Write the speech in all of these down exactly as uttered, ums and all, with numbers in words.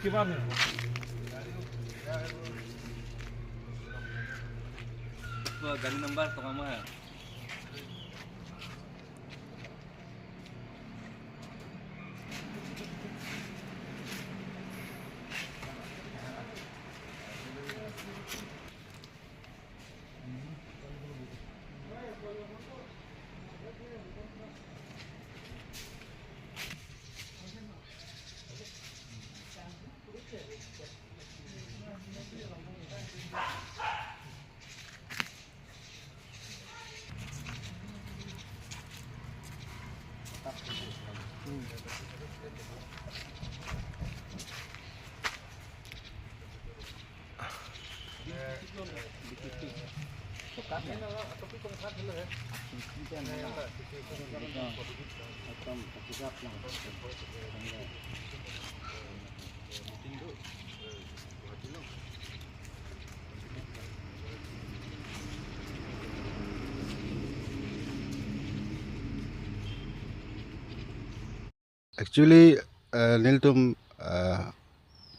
কিমান? গাড়ী নম্বৰ টকা মই Actually, eh, nelitum, eh,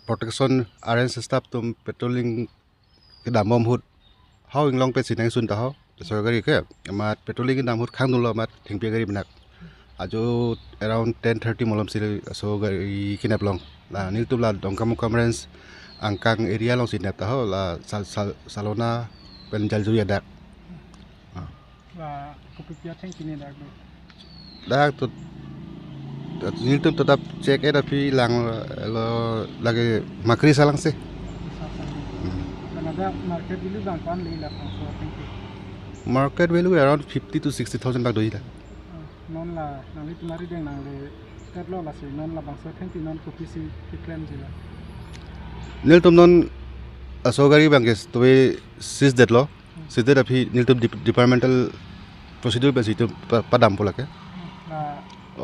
protection R N staff atum patrolling kedam bom ahut hau inglong pensi nangsun ta hau, laso gari ke amat patrolling kedam ahut khangdunlo amat thengpi gari benak. Ajo around ten thirty malom si laso gari kenep long. La nelitum la Dongkamukam range angkang area alongsi nep ta hau, la Sal, Sal, Salona pen Jaljuri adak. Ah. La kopi pi athengpi ne dak do? Dak to, to nelitum to tap check et aphi langlo, lake makri salang se. Sa sa. Hmm. Karena dak market value bang pan le la bangso athengpi? Market value around fifty to sixty thousand bak doji la. Ah, non la nanglitum arideng nangle tet lo, lasi non la bangso athengpi non kopisi keklem ji la? Nelitum non laso gari abang ke seize detlo. Seize det aphi nelitum dep-, departmental procedure pensi itum pa-, padampo lake. La,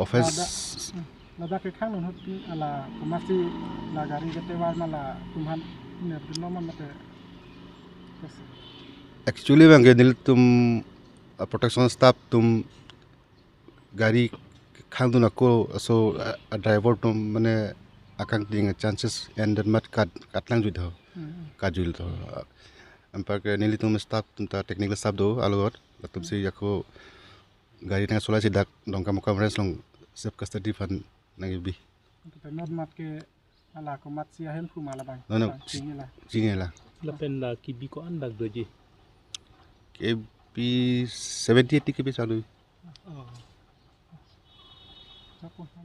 offense. Ladak, hmm, ladak ke khangdun ahut pi ala komatsi la gari ke tovar ma latum aphan nepdunlo ma mate? Yes. Actually abang ke nelitum, uh, protection staff atum gari khangdun ako, so, uh, driver atum mane akangting chances and that mat kat, katlang jui tho. Hmm. Kat jui tho. Anparke nelitum staff atum ta technical staff do alogot, latumsi ako gari nangcholai si dak Dongkamukam range along safe custody aphan nangkebi. Kita not mat ke ala komatsi ahemphu ma labang? No, no. Labang chingela. Chingela. Lapen la kebi ko-an bak doji? Kebi seventy eighty kebi sa doji. Oh.